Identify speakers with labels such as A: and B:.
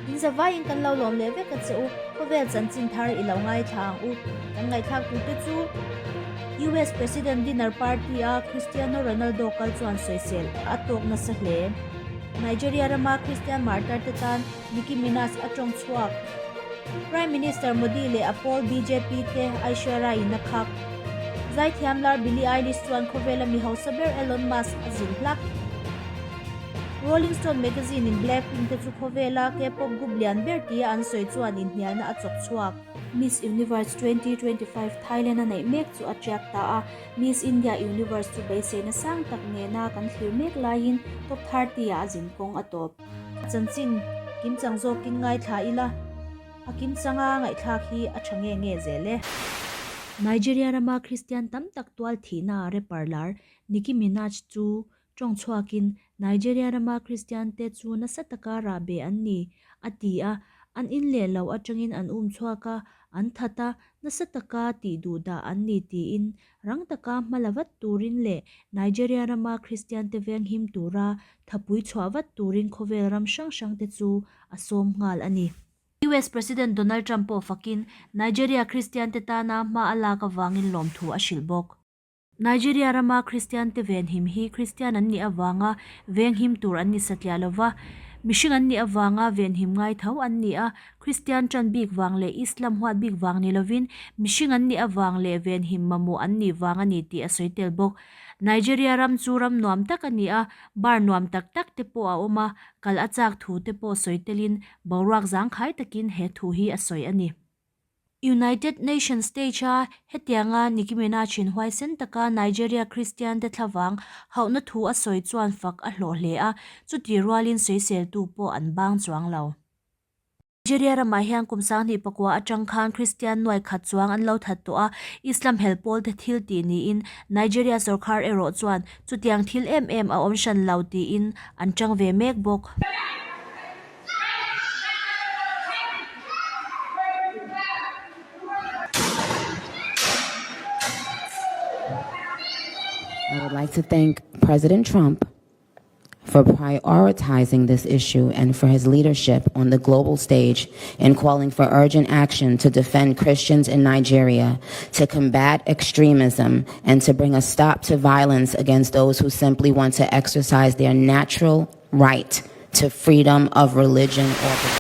A: In zavaiin kan lo lawm leh vek a che u, khawvel chanchin thar i lo ngaithla ang u. Kan ngaihthlak turte chu US President dinner party a Cristiano Ronaldo kal chuan sawisel a tawk nasa hle. Nigeria rama Christian martyr te tan Nicki Minaj a tawng chhuak. Prime Minister Modi leh a pawl bjp te Aishwarya in a khak. Zaithiam lar Billie Eilish chuan khawvela mi hausa ber Elon Musk a zilh hlak. Rolling Stone magazine in Blackpink te chu khawvela K-pop group lian ber tia an sawi chuan inhnialna a chawk chhuak. Miss Universe 2025 Thailand a neih mek chu a tiak ta a, Miss India Universe chu beiseina sang tak nena kan thlir mek laiin top 30 ah a zin kawng a tawp. A chanchin kimchang zawkin ngaithla ila, a kimchanga ngaihthlak hi a tha nge nge zel e. Nigeria rama Kristian tam tak tual thihna rapper lar Nicki Minaj chu tawng chhuakin Nigeria rama Kristian te chu nasa taka rahbeh an ni, a ti a, an in leh lo atangin an um chhuak a, an that a, nasa taka tih duh dah an ni tiin Rang taka hma la vat turin leh Nigeria rama Kristiante venghim tura thapui chhuah vat turin khawvel ram hrang hrangte chu a sawm nghal a ni. US President Donald Trump pawh fakin Nigeria Kristiante tana hma a lak avangin lawmthu a hrilh bawk. Nigeria rama Kristiante venhim hi Kristian an nih avanga venghim tur an ni satliah lova, mihring an nih avanga venhim ngai tho an ni a, Kristian ṭan bik vang leh Islam huat bik vang ni lovin mihring an nih avang leh venhim mamawh an nih vang a ni tih a sawi tel bawk. Nigeria ram chu ram nuam tak a ni a, bar nuam tak tak te pawh a awm a, kal a chak thu te pawh sawi telin boruak zangkhai takin he thu hi a sawi a ni. United Nations stage-a hetianga Nicki Minaj in huaisen taka Nigeria Kristian te thlavang hauhna thu a sawi chuan fak a hlawh hle a, chutih rualin sawiseltu pawh an bang chuang lo. Nigeria ramah hian kum 2009 atang khan Kristian nuai khat chuang an lo that tawh a, Islam hel pawl te thil tih niin Nigeria sorkar erawh chuan chutiang thil em em a awm hran lo tiin an tang ve mek bawk.
B: I would like to thank President Trump for prioritizing this issue and for his leadership on the global stage in calling for urgent action to defend Christians in Nigeria, to combat extremism, and to bring a stop to violence against those who simply want to exercise their natural right to freedom of religion or belief.